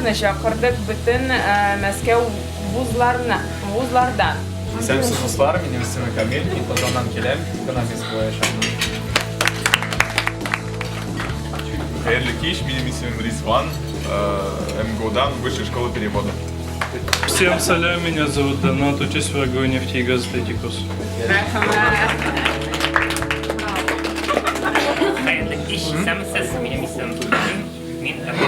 студентны чакырдык бөтен Мәскәү вузларына, вузлардан. Исәнмесез, дуслар, минем исемем Камил, мин Казаннан киләм, экономист булачакмын. Хәерле кич, минем исемем Ризван, МГУдан, Высшая школа перевода. Всем салям, меня зовут Донат, учусь в РГУ нефти и газа, третий курс. Рәхмәт. Хәерле кич, исәнмесез, минем исемем Хәлим, мин РГУ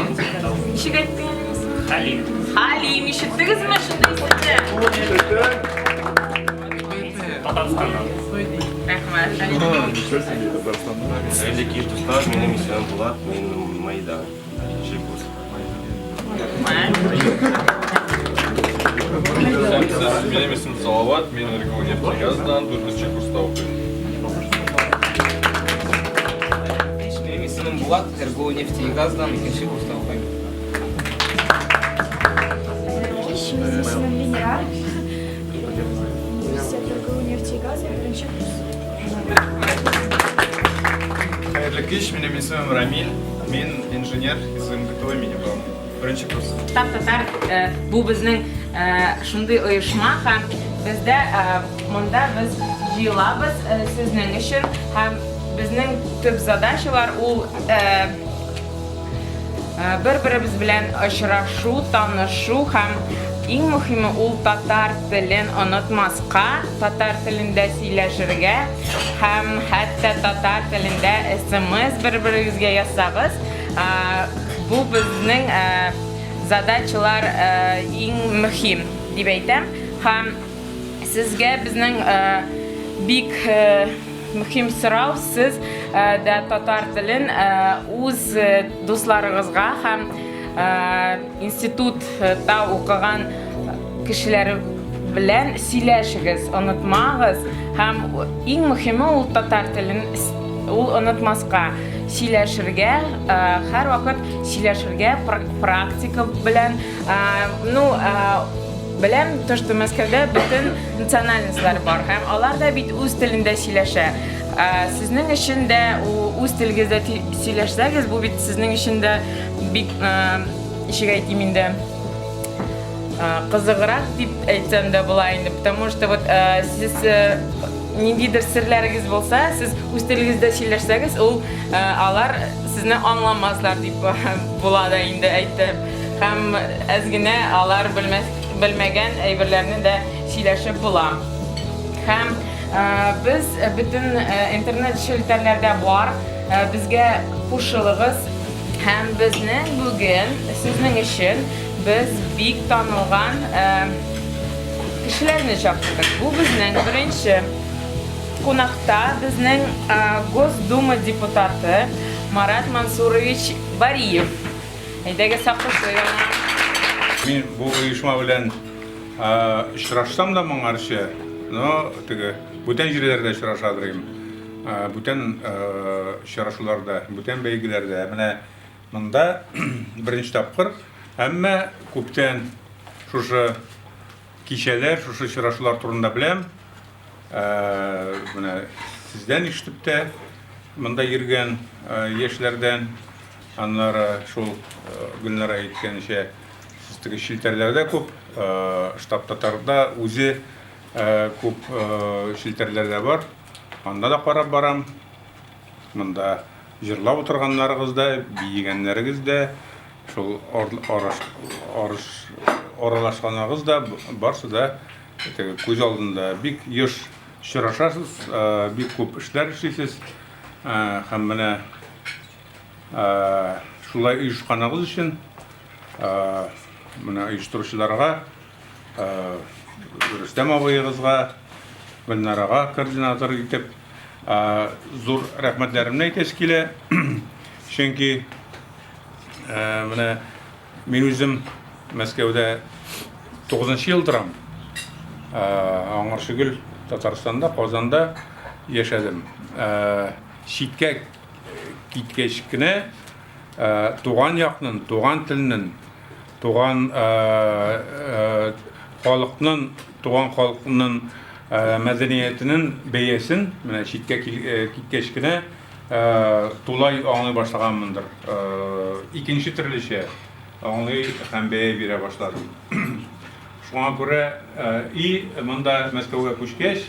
Ничек әйттең әле исемен? Хәлим. Хәлим, ишеттегезме шундый исемне? Татарстаннан. Рәхмәт, Хәлим. Хәерле кич, дуслар, минем исемем Булат, мин Майдан, икенче курс. Исәнмесез, минем исемем Салават, мин РГУ нефтегаздан, дүртенче курста укыйм. Минем исемем Булат, РГУ нефти и газдан, икенче курста укыйм. Кич, минем исемем Венера. Университет РГУ нефти и газа, беренче курс. Хәерле кич, минем исемем Рамиль, мин инженер из МГТУ имени Баумана. Беренче курс. Штаб татар бу безнең шундый оешма һәм бездә монда без җыелабыз сезнең өчен һәм безнең төп задачалар ул бер-беребез белән очрашу, танышу һәм иң мөһиме ул татар телен онытмаска, татар телендә сөйләшергә һәм хәтта татар телендә смс бер-берегезгә язсагыз, бу безнең задачалар иң мөһим дип әйтәм. Һәм сезгә безнең бик мөһим сорау, сез дә татар телен үз дусларыгызга һәм институтта укыган кешеләр белән сөйләшегез, онытмагыз. Һәм иң мөһиме ул татар телен ул онытмаска, сөйләшергә, һәрвакыт сөйләшергә практика белән. Ну, беләм, то, что Мәскәүдә бөтен национальностьлар бар һәм алар да бит үз телендә сөйләшә. Сезнең өчен дә үз телегездә сөйләшсәгез, бу бит сезнең өчен дә бик, ничек әйтим инде, кызыграк дип әйтсәм дә була инде, потому что вот сез ниндидер серләрегез булса, сез үз телегездә сөйләшсәгез, ул алар сезне аңламаслар дип була да инде әйтеп. Һәм әз генә алар белмәс, белмәгән әйберләрне дә сөйләшеп була. Һәм без бөтен интернет челтәрләрдә бар, безгә кушылыгыз. Һәм безнең бүген сезнең өчен без бик танылган кешеләрне чакырдык. Бу безнең беренче кунакта безнең Госдума депутаты Марат Мансурович Бариев. Әйдәгез, алкышлыйк аңа. Мин бу оешма белән очрашсам да моңарчы, но теге бүтән җирләрдә очрашадыр идем. Бүтән очрашуларда, бүтән бәйгеләрдә. Менә монда беренче тапкыр, әмма күптән шушы кичәләр, шушы очрашулар турында беләм. Менә сездән ишетеп тә, монда йөргән яшьләрдән, аннары шул Гөлнара әйткәнчә, сез теге челтәрләрдә күп, штаб татарда үзе күп челтәрләрдә бар. Анда да карап барам. Монда җырлап утырганнарыгыз да, биегәннәрегез дә, шул аралашканыгыз да, барсы да теге күз алдында. Бик еш очрашасыз, бик күп эшләр эшлисез. Һәм менә шулай оешканыгыз өчен менә оештыручыларга, Рөстәм абыегызга, Гөлнарага координатор итеп зур рәхмәтләремне әйтәсе килә. Чөнки менә мин үзем Мәскәүдә 9 ел торам. Аңарчы гел Татарстанда, Казанда яшәдем. Читкә киткәч кенә туган якның, туган телнең, туган халыкның, туган халыкның мәдәниятенең бәясен менә читкә киткәч кенә тулай аңлый башлаганмындыр. Икенче төрлечә. аңлый һәм бәя бирә башладым. Шуңа күрә и монда Мәскәүгә күчкәч,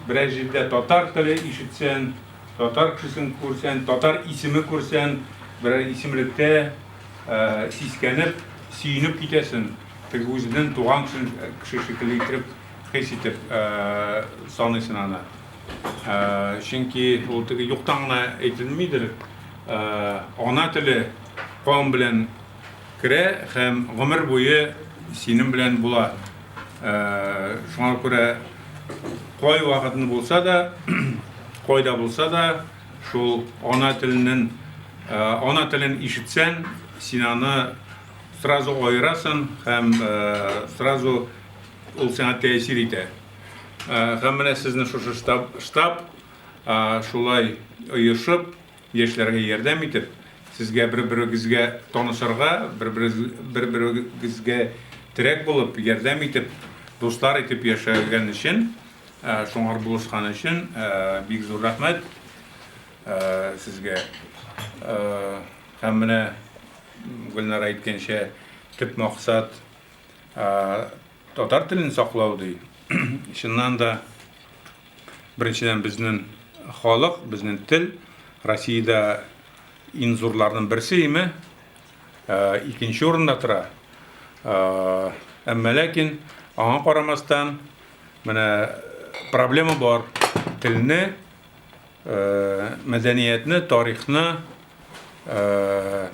берәр җирдә татар теле ишетсән, татар кешесен күрсән, татар исеме күрсән, берәр исемлектә сискәнеп, сөенеп китәсен, теге үзенең туган кеше шикелле итеп хис итеп саныйсын аны. Чөнки ул теге юктан гына әйтелмидер, ана теле кан белән керә һәм гомер буе синең белән була. Шуңа күрә кай вакытны булса да, кайда булса да, шул ана теленең ана телен ишетсәң, син аны сразу аерасың һәм сразу ул сиңа тәэсир итә. Һәм менә сезнең шушы штаб, штаб шулай оешып, яшьләргә ярдәм итеп, сезгә бер-берегезгә танышырга, бер-берегезгә терәк булып, ярдәм итеп, дуслар итеп яшәгән өчен, шуңар булышкан өчен бик зур рәхмәт сезгә. Һәм менә Гөлнара әйткәнчә, төп максат татар телен саклау ди. Чыннан да, беренчедән, безнең халык, безнең тел Россиядә иң зурларның берсе име, икенче урында тора. Әмма ләкин аңа карамастан, менә проблема бар. Телне, мәдәниятне, тарихны,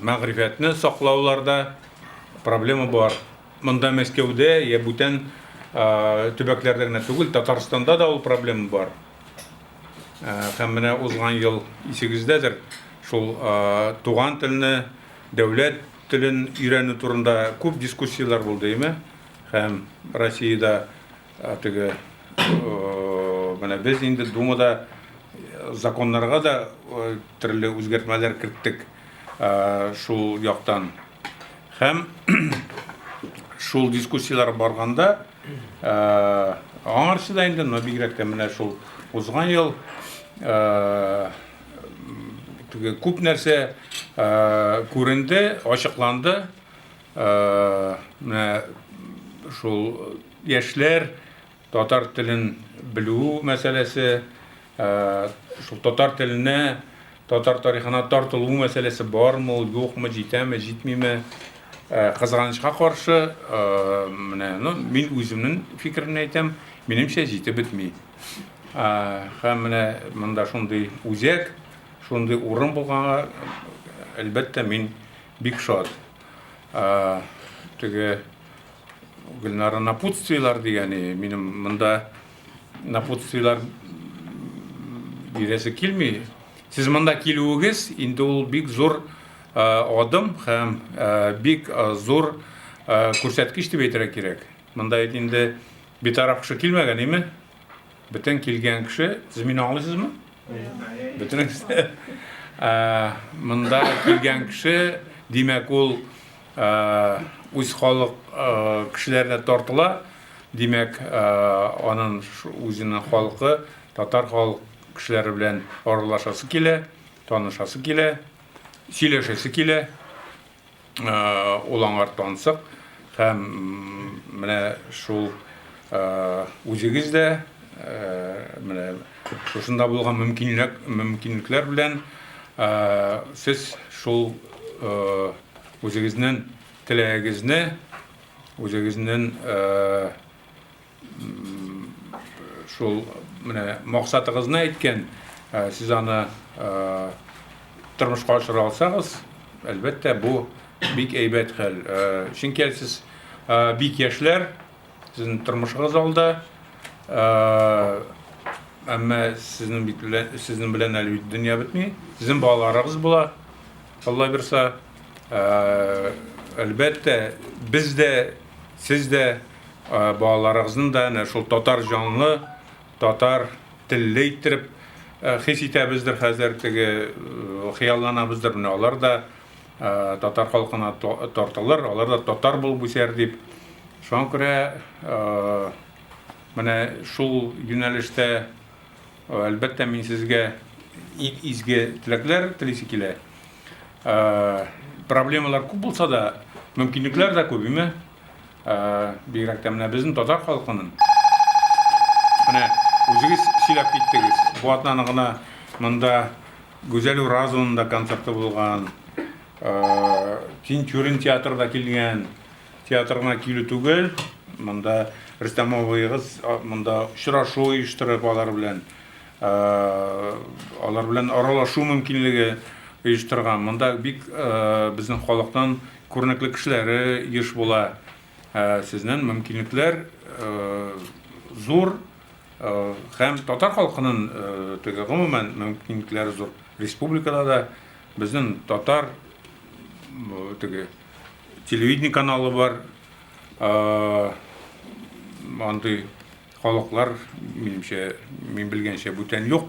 мәгърифәтне саклауларда проблема бар. Монда Мәскәүдә я бүтән төбәкләрдә генә түгел, Татарстанда да ул проблема бар. Һәм менә узган ел исегездәдер, шул туган телне, дәүләт телен өйрәнү турында күп дискуссияләр булды, әйме? Һәм Россиядә теге менә без инде Думада законнарга да төрле үзгәртмәләр керттек шул яктан. Һәм шул дискуссияләр барганда, аңарчы да инде, но бигрәк тә менә шул узган ел теге күп нәрсә күренде, ачыкланды. Менә шул яшьләр татар телен белү мәсьәләсе, шул татар теленә, татар тарихына тартылу мәсьәләсе бармы ул, юкмы, җитәме, җитмиме? Кызганычка каршы, менә, ну, мин үземнең фикеремне әйтәм, минемчә җитеп бетми. Һәм менә монда шундый үзәк, шундый урын булганга, әлбәттә, мин бик шат. Теге Гөлнара напутствиелар дигәне, минем монда напутствиелар бирәсе килми. Сез монда килүегез инде ул бик зур адым һәм бик зур күрсәткеч дип әйтергә кирәк. Монда бит инде битараф кеше килмәгән, име? Бөтен килгән кеше, сез мине аңлыйсызмы? Бөтенегез. Монда килгән кеше, димәк, ул үз халык кешеләренә тартыла, димәк, аның үзенең халкы, татар халык кешеләре белән аралашасы килә, танышасы килә, сөйләшәсе килә. Ул аңар тансык һәм менә шул үзегез дә менә шушында булган мөмкинлек мөмкинлекләр белән сез шул үзегезнең теләгегезне, үзегезнең шул менә максатыгызны әйткән, сез аны тормышка ашыра алсагыз, әлбәттә, бу бик әйбәт хәл. Чөнки әле сез бик яшьләр, сезнең тормышыгыз алда. Әмма сезнең бит белән, сезнең белән әле бит дөнья бетми. Сезнең балаларыгыз була. Алла бирса, әлбәттә, без дә, сез дә балаларыгызны да әнә шул татар җанлы, татар телле иттереп хис итәбездер хәзер, теге хыялланабыздыр, менә алар да татар халкына тартылыр, алар да татар булып үсәр дип. Шуңа күрә менә шул юнәлештә, әлбәттә, мин сезгә иң изге теләкләр телисе килә. Проблемалар күп булса да, Мөмкинлекләр дә күп, име? Бигрәк тә менә безнең татар халкының. Менә үзегез сөйләп киттегез. Бу атнаны гына монда Гүзәл Уразованың да концерты булган. Тинчурин театры да килгән. Театрына килү түгел, монда Рөстәм абыегыз монда очрашу оештырып алар белән, алар белән аралашу мөмкинлеге оештырган. Монда бик безнең халыктан күренекле кешеләре еш була. Сезнең мөмкинлекләр зур һәм татар халкының теге гомумән мөмкинлекләре зур. Республикада да безнең татар теге телевидение каналы бар. Андый халыклар, минемчә, мин белгәнчә, бүтән юк.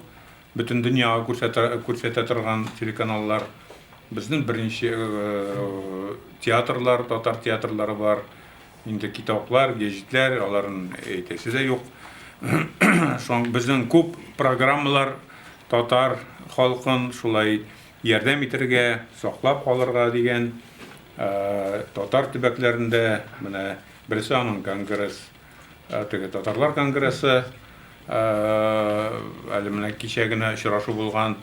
Бөтен дөньяга күрсәтә, күрсәтә торган телеканаллар. Безнең берничә театрлар, татар театрлары бар. Инде китаплар, гәҗитләр, аларын әйтәсе дә юк. Шуң безнең күп программалар татар халкын шулай ярдәм итәргә, саклап калырга дигән татар төбәкләрендә менә берсе аның конгресс, теге татарлар конгрессы, әле менә кичә генә очрашу булган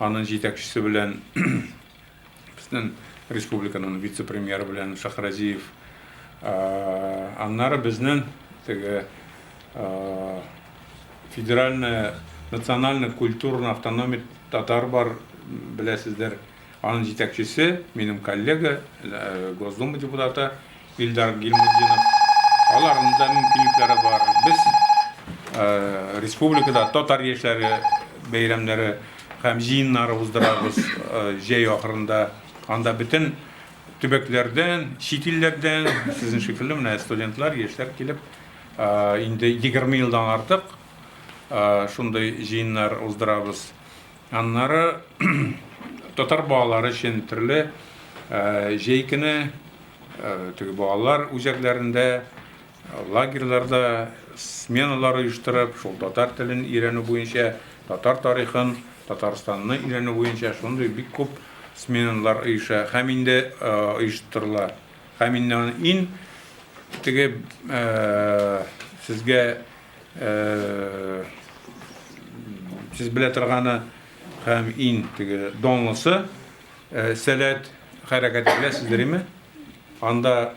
аның җитәкчесе белән безнең республиканың вице-премьеры белән Шахразиев. Аннары безнең теге федеральная национально-культурная автономия татар бар, беләсездер. Аның җитәкчесе, минем коллега, Госдума депутаты Илдар Гильмутдинов. Аларның да мөмкинлекләре бар. Без республикада татар яшьләре бәйрәмнәре һәм җыеннары уздырабыз җәй ахырында. Анда бөтен төбәкләрдән, чит илләрдән, сезнең шикелле менә студентлар, яшьләр килеп, инде 20 елдан артык шундый җыеннар уздырабыз. Аннары татар балалары өчен төрле җәй көне теге балалар үзәкләрендә, лагерьларда сменалар оештырып, шул татар телен өйрәнү буенча, татар тарихын, Татарстанны өйрәнү буенча шундый бик күп сменалар оеша һәм инде оештырыла. Һәм инде ин теге сезгә сез белә торганы һәм ин теге данлысы Сәләт хәрәкәте беләсездер име? Анда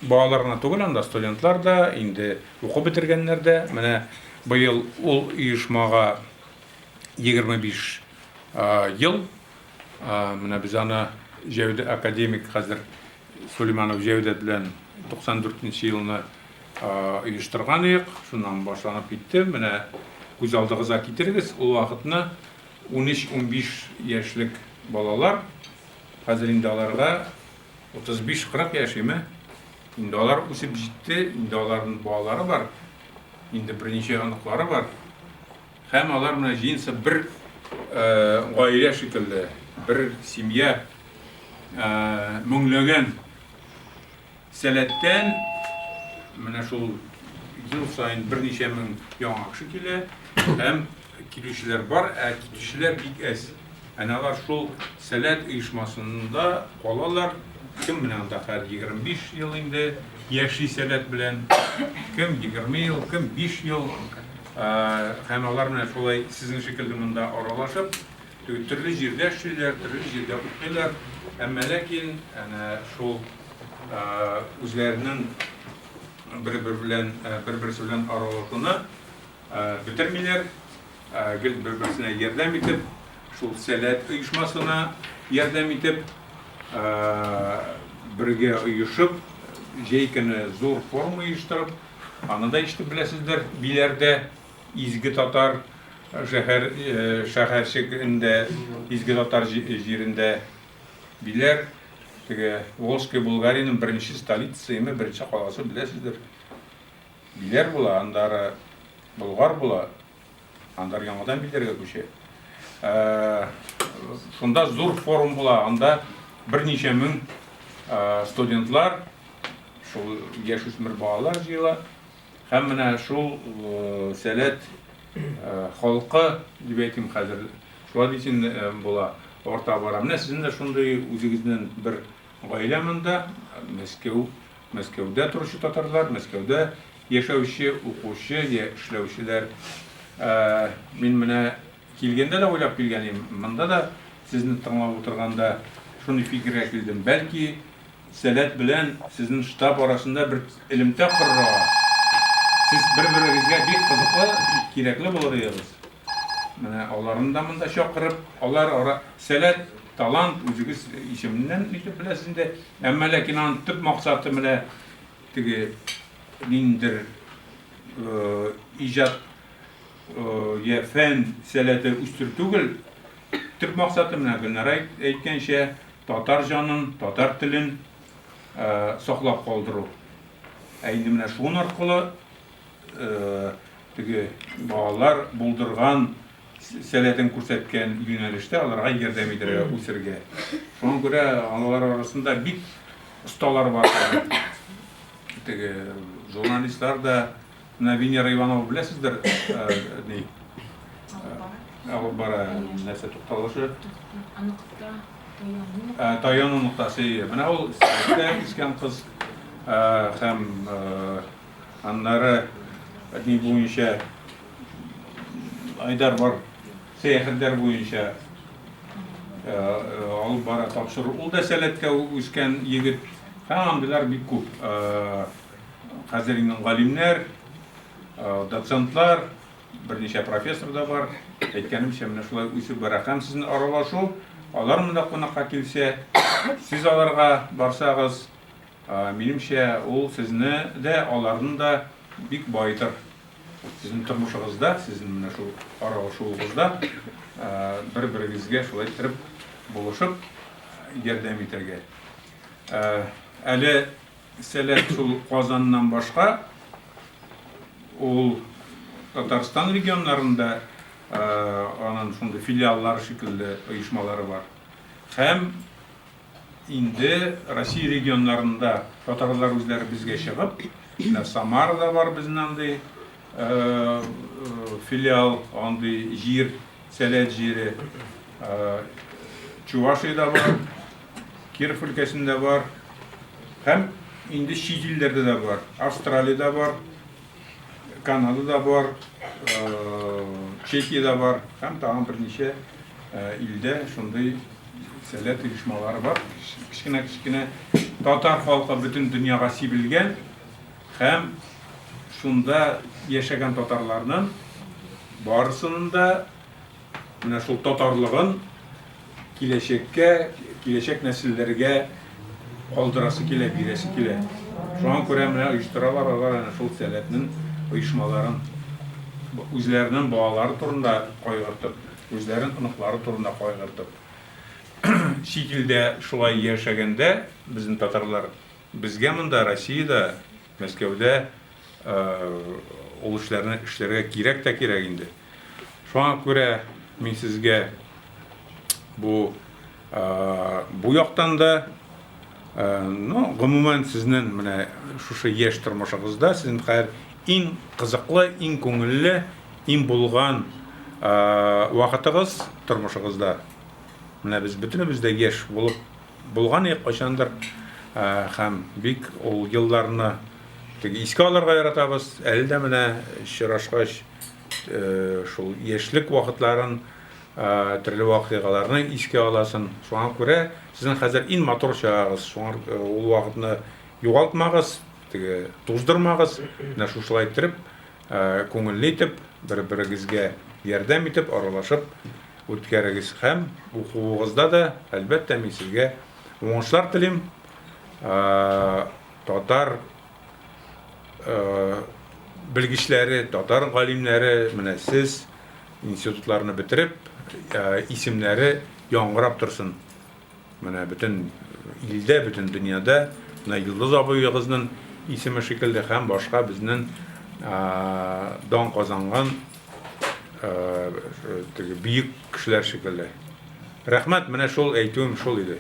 балалар гына түгел, анда студентлар да, инде укып бетергәннәр дә. Менә быел ул оешмага 25 ел. Менә без аны Җәүдә академик хәзер Сулейманов Җәүдәт белән 94 нче елны оештырган идек. Шуннан башланып китте. Менә күз алдыгызга китерегез, ул вакытны 13-15 яшьлек балалар, хәзер инде аларга 35-40 яшь име? Инде алар үсеп җитте, инде аларның балалары бар, инде берничә оныклары бар. Һәм алар менә җыенса бер гаилә шикелле, бер семья меңләгән Сәләттән менә шул ел саен берничә мең яңа кеше килә һәм килүчеләр бар, ә китүчеләр бик әз. Әнә алар шул Сәләт оешмасында калалар. Кем менә анда хәзер 25 ел инде яши Сәләт белән, кем 20 ел, кем 5 ел. Һәм алар менә шулай сезнең шикелле монда аралашып, төрле җирдә эшлиләр, төрле җирдә укыйлар. Әмма ләкин әнә шул үзләренең бер-бер белән бер-берсе белән аралашуны бетермиләр, гел бер-берсенә ярдәм итеп, шул Сәләт оешмасына ярдәм итеп, бергә оешып, җәй көне зур форум оештырып, аны да ишетеп беләсездер, Биләрдә Изге татар шәһәр шәһәрчегендә, Изге татар җирендә Биләр, теге Волжская Булгариянең беренче столицасы, име, беренче каласы, беләсездер. Биләр була, аннары Болгар була, аннары яңадан Биләргә күчә. Шунда зур форум була, анда берничә мең студентлар, шул яшүсмер балалар җыела. Һәм менә шул Сәләт халкы дип әйтим хәзер, шулай дисен була, арта бара. Менә сезнең дә шундый үзегезнең бер гаилә монда, Мәскәү, Мәскәүдә торучы татарлар, Мәскәүдә яшәүче, укучы я эшләүчеләр. Мин менә килгәндә дә уйлап килгән идем, монда да сезне тыңлап утырганда шундый фикергә килдем, бәлки, Сәләт белән сезнең штаб арасында бер элемтә корырга, сез бер-берегезгә бик кызыклы, бик кирәкле булыр идегез. Менә аларны да монда чакырып, алар ара Сәләт, талант, үзегез исеменнән нитеп беләсез инде. Әмма ләкин аның төп максаты менә теге ниндидер иҗат я фән сәләте үстерү түгел. Төп максаты менә Гөлнара әйткәнчә, Татар җанын, татар телен саклап калдыру. Ә инде менә шуның аркылы теге балалар булдырган сәләтен күрсәткән юнәлештә аларга ярдәм итәргә, үсергә. Шуңа күрә алар арасында бик осталар бар. Теге журналистлар да, менә Венера Иванова беләсездер, ни, алып бара, нәрсә тукталышы. Таяну ноктасы. Менә ул сәләттә үскән кыз һәм аннары ни буенча Айдар бар сәяхәтләр буенча алып бара тапшыру. Ул да сәләткә үскән егет. Һәм андыйлар бик күп. Хәзер инде галимнәр, доцентлар, берничә профессор да бар. Әйткәнемчә, менә шулай үсеп бара. Һәм сезнең аралашу, алар монда кунакка килсә, сез аларга барсагыз, минемчә, ул сезне дә, аларны да бик баетыр. Сезнең тормышыгызда, сезнең менә шул аралашуыгызда бер-берегезгә шулай иттереп булышып, ярдәм итәргә. Әле Сәләт шул Казаннан башка ул Татарстан регионнарында анын шундый филиаллары шикелле оешмалары бар. Һәм инде Россия регионнарында татарлар үзләре безгә чыгып, менә Самарада бар безнең андый филиал, андый җир, Сәләт җире, Чувашиядә бар, Киров өлкәсендә бар һәм инде чит илләрдә дә бар. Австралиядә бар, Канадада бар, Чехиядә бар һәм тагын берничә илдә шундый сәләт оешмалары бар. Кечкенә-кечкенә татар халкы бөтен дөньяга сибелгән һәм шунда яшәгән татарларның барысының да Менә шул татарлыгын киләчәккә, киләчәк нәселләргә калдырасы килә, бирәсе килә. Шуңа күрә менә оештыралар алар әнә шул сәләтнең оешмаларын. Үзләренең балалары турында кайгыртып, үзләренең оныклары турында кайгыртып. Чит илдә шулай яшәгәндә безнең татарлар, безгә монда Россиядә, Мәскәүдә ул эшләрне эшләргә кирәк тә кирәк инде. Шуңа күрә мин сезгә бу бу яктан да, ну, гомумән сезнең менә шушы яшь тормышыгызда сезнең хәзер иң кызыклы, иң күңелле, иң булган вакытыгыз тормышыгызда. Менә без бөтенебез дә яшь булып булган идек кайчандыр һәм бик ул елларны теге искә алырга яратабыз. Әле дә менә очрашкач шул яшьлек вакытларын, төрле вакыйгаларны искә аласың. Шуңа күрә сезнең хәзер иң матур чагыгыз. Шуңа ул вакытны югалтмагыз, теге туздырмагыз. Менә шушылай иттереп, күңелле итеп, бер-берегезгә ярдәм итеп, аралашып үткәрегез. Һәм укуыгызда да, әлбәттә, мин сезгә уңышлар телим. Татар белгечләре, татар галимнәре, менә сез институтларны бетереп, исемнәре яңгырап торсын. Менә бөтен илдә, бөтен дөньяда менә Йолдыз абыегызның исеме шикелле һәм башка безнең дан казанган теге бөек кешеләр шикелле. Рәхмәт, менә шул әйтүем шул иде.